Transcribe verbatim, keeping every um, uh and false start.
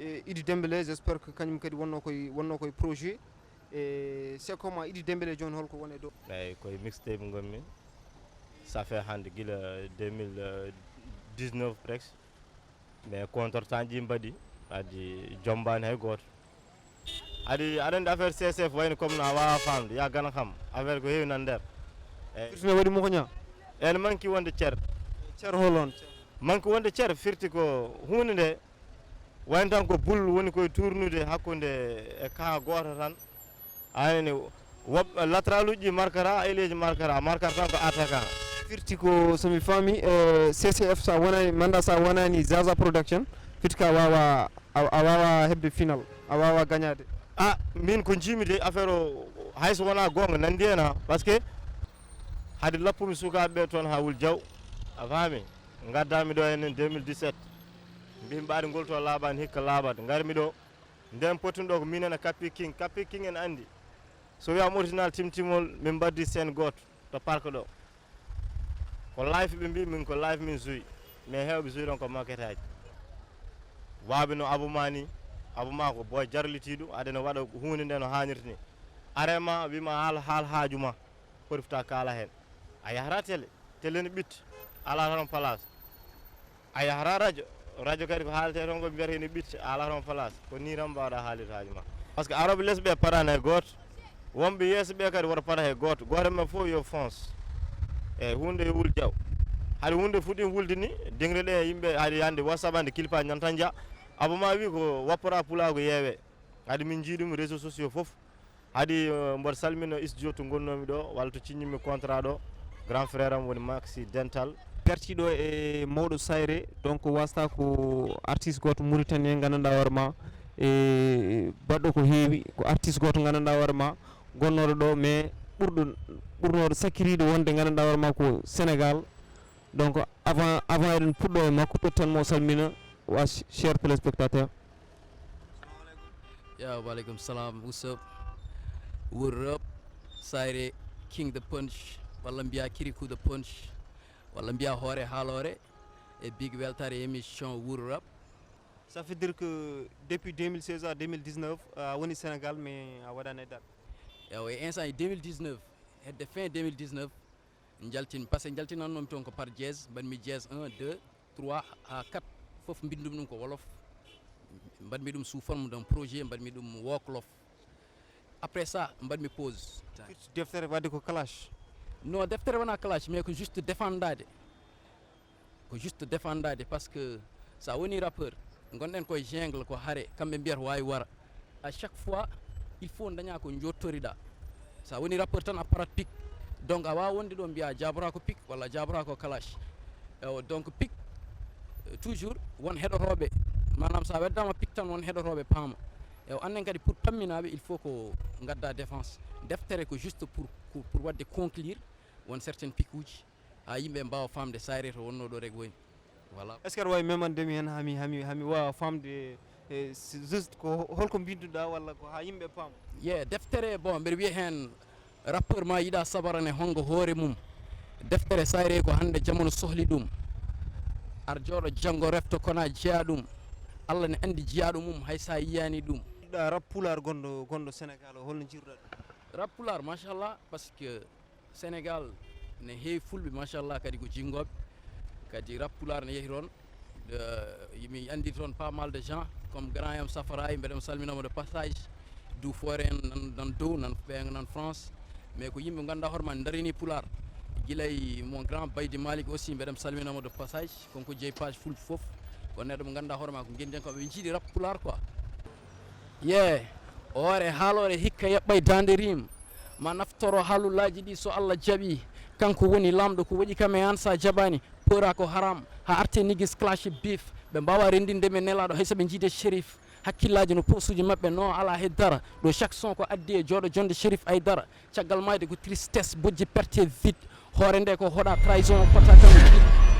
E Idi Dembélé, j'espère que kañum kadi wonno koye, wonno koye projet. E c'est comment Idi Dembélé jooni, holko woni e dow? Eyyi, koye mixtape ngonmi. Ça fait hannde gila deux mille dix-neuf presque. Mais contretemps ji mbaɗi, adi jombani hay gooto. Adi aɗa anndi affaire C C F wayno comme no a waawa faamde, ya gana kam. Affaire ko heewi nan nder. Eyyi. Firti ne waɗi mo ko ñaa? Ene manki wonde cer. Cer holon? Manki wonde cer firti ko huunde nde wayno tan ko bul woni koye tournude hakkunde e kaa gooto tan. Ayni, woɓɓe latéral uji ɗi markata, ailier ji markata, markata tan ko attaquant. Firti ko, so mi faami, eh, C C F sa wonani, manda sa wonani Zaza Production, firti ka wawa, a, a wawa hebde final, a wawa gañade. A, min ko jiimi de affaire o, hay so wona gonga nandi hen ha, parce que hade lappumi sukaɓe ɓe toon ha Wul Diaw, a faami, gaddami ɗo enen deux mille dix-sept, mbimi ɓaade ngol to laaɓani hikka laaɓat, garmi ɗo, nden pottuno ɗo ko minen e Kapi King. Kapi King ene anndi. So wiyama original Timtimol, min mbaddi scène gooto to parc ɗo. Ko live ɓe mbi, min ko live min joué. Mais heewɓe joué ɗon ko maquette aji. Waɓe no Abou Ma ni, Abou Ma ko boy jarlitiiɗo, aɗa ene waɗa huunde nde no haanirta ni. Arema wima haal, haal haaju ma, poti fota kaala heen. A yahata télé, télé ne ɓitta, ala tan place. A yahata radio, radio kadi ko haalete toon ko mbiyata ene ɓitta, ala tan place. Ko ni tan mbawɗa haalirde haaju ma. Parce que aroɓe les ɓe paɗani hay gooto, wonɓe yeeso ɓe kadi woto paɗa hay gooto. Gooto men fof yo fonce. Eyyi, huunde yo Wul Diaw. Hade huunde fuɗɗi wulde ni, dingre ɗe yimɓe hade hande WhatsApp hande kilipaji nan tan jaa. Abou Ma wi ko wappora pulaagu yeewe. Hade min jii ɗum réseaux sociaux fof. Hadi, eh, mboɗo salmina studio to ngonnoomi ɗo, walla to ciññimi contrat ɗo, grand frère am woni Maxi Dental. Gartiiɗo e mawɗo Sayre, donc wasta ko artiste gooto Mauritanie nganndanɗaa hoore ma, e baɗɗo ko heewi, ko artiste gooto nganndanɗaa hoore ma, gonnooɗo ɗo, mais ɓurɗo, ɓurnooɗo sakkiriiɗo wonde nganndanɗaa hoore ma ko Sénégal. Donc avant, avant eɗen puɗɗo e makko, totten mo salmina, wa ch-, cher téléspectateur. Yeah, walaikum salam. What's up? What up? Sayre King the Punch, walla mbiya Kirikou the Punch, walla mbiya Hoore Haaloore, e big weltaare émission Wuro Rap. Ça veut dire que depuis deux mille seize à deux mille dix-neuf, a woni Sénégal, mais a waɗani date? Ewa, e instant e deux mille dix-neuf, hedde fin deux mille dix-neuf, jaltin, parce que jaltinannoomi toon ko par dièse, mbaɗmi dièse un, deux, trois, haa quatre, fof mbinndumi ɗum ko wolof. Mbaɗmi ɗum sous forme d'un projet, mbaɗmi ɗum woklof. Après ça, mbaɗmi pause. Firti deftere waɗde ko clash? Non, deftere wona clash, mais ko juste défendade. Ko juste défendade, parce que sa woni rappeur, ngonɗen koye jungle, ko hare, kamɓe mbiyata wawi wara. À chaque fois, il faut daña ko jottoriɗa. Sa woni rappeur tan a parat pic. Donc a wawa wonde ɗo mbiya jabora ko pic walla jabora ko clash. Ewo, donc pic, euh, toujours won heɗotoɓe. Manam sa weddama pic tan won heɗotoɓe paama. Ewo, annen kadi pour tamminaɓe, il faut ko gadda défense. Deftere ko juste pour, pour, pour wadde conclure won certaines pic uji. Ha yimɓe mbawa famde Sayre to wonno ɗo rek woni. Voilà. Est-ce que aɗa wawi memande mi hen hami, hami, hami wawa famde, eh, si-, juste ko ho-, holko mbinduɗa walla ko ha yimɓe paam? Ye, deftere, bon, mbeɗa wiya hen rappeur ma yiɗa sabarane hongo hoore mum. Deftere Sayre ko hande jamanu sohli ɗum. Ar jooɗo janngo refto kona jeya ɗum. Allah ne andi jeyaɗo mum hay sa yiyani ɗum. Ɗa rap pulaar gonɗo, gonɗo Sénégal o, holno jiruɗa ɗum? Rap pulaar, machallah, parce que Sénégal ne heewi fulɓe, machallah, kadi ko jinngoɓe. Kadi rap pulaar ne yehi toon. Euh, mi anndi toon pas mal de gens, comme grand yam Safaraay, mbeɗa mo salminamo de passage. Duufoore en nan, nan dow, nan ɓe nan France. Mais ko yimɓe ngannduɗaa hoore ma darini pulaar. Gila e mon grand Baydi Malik aussi, mbeɗa mo salminamo de passage. Kanko jeyi page fulɓe fof. Ko neɗɗo mo ngannduɗaa hoore ma ko ngenndiyankooɓe, ɓe njiɗi rap pulaar quoi. Yee, hoore haaloore hikka yaɓɓay daande rim. Ma naftoro haalulaaji ɗi so Allah jaɓi. Kanko woni laamɗo, ko waɗi kam e an sa jaɓani. Pora ko haram, ha arte niggas clash beef. Ɓe mbawa renndinde men nelaaɗo hay so ɓe njiide Chérif. Hakkillaaji no posuuji maɓɓe no ala hay dara. Ɗo chaque son ko addi e jooɗo jonde Chérif Aïdara. Caggal mayde ko tristesse, bojji perte vite. Hoore nde ko hoɗa trahison, pota tan vite.